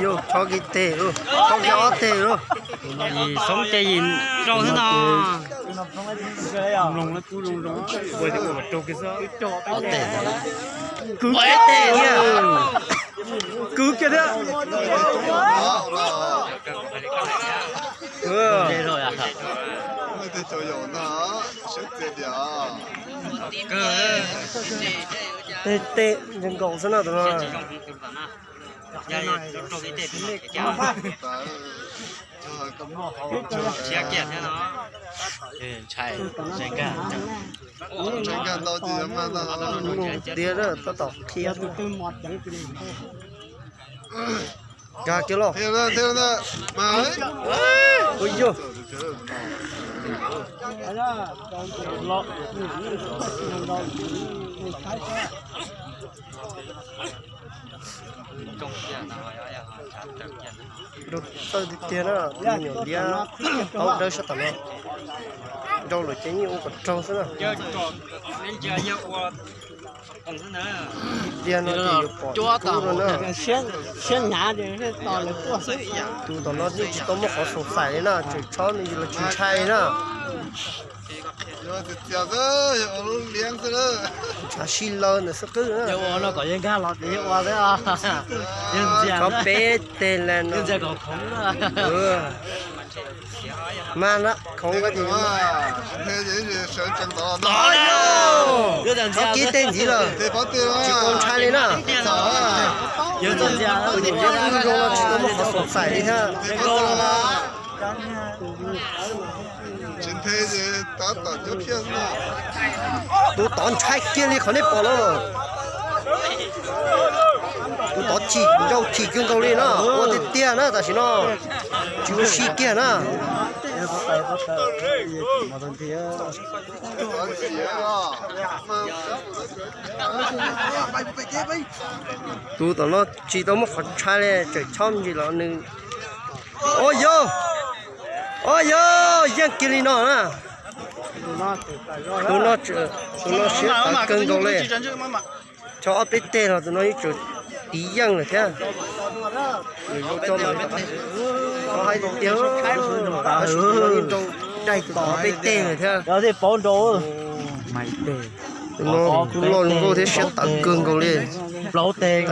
Yus tso kiag teg lauj, tso kiag ob teg lauj. Xoob ces yim rau xwb no. Ob teg, kwv kiag teg thiab. Kwv kiag thiab. Tej teg nkaus xwb no tus no. Ntshai, ntshai nkag. Tiag, tab tom qhia. Nkag kiag los. Ua yog. Nrau txawj tiag tiag na, tus me nyuam liab aub dawb sab tom no. Nrau lawm ces yeej ua kom raug xwb na. Tiag no ces yuav pom ib kub no na. Siab hnav ces to lawv tuaj xwb. Tus tom no yeej tsis tau muaj qhov xoom xaim li na, tseem tshob me ntsis los tsis ntshai na. Tshav sib law ntawm xwb qwb na. Ua no kom yeej nkag los ces yeej ua xwb. Yeej ntxias. Tshob peb teg las no. Yeej ntxias kom khoov na. Mas na, khoov ko ces tsis kib teg ntxiv lawm, tsis tau ntshai li na. Tus nyuam liab kub zoo no tsis tau muaj qhov xoom xaim li thiab. Tus tod ntshai kiag li qhov nej pom no. Tus tod chim, nrau chim kawg nkaus li na, ua tiag tiag na tam sim no. Tsis ua si kiag na. Tus tom no tsis tau muaj qhov ntshai li, tseem chob me ntsis los nws. Ua yog, ua yog, yeej kiag li no na. Tus no, tus no siab tawv kawg nkaus li. Chob ob peb teg los tus no yeej tseem tiv yeej lawm thiab. Nws zoo coj mus, o, hais tias, tab sis tus no yeej nrau daig tus tod ob peb teg lawm thiab. Tus no kuj loj zoo nkauj thiab siab tawv kawg nkaus li. Plaub teg.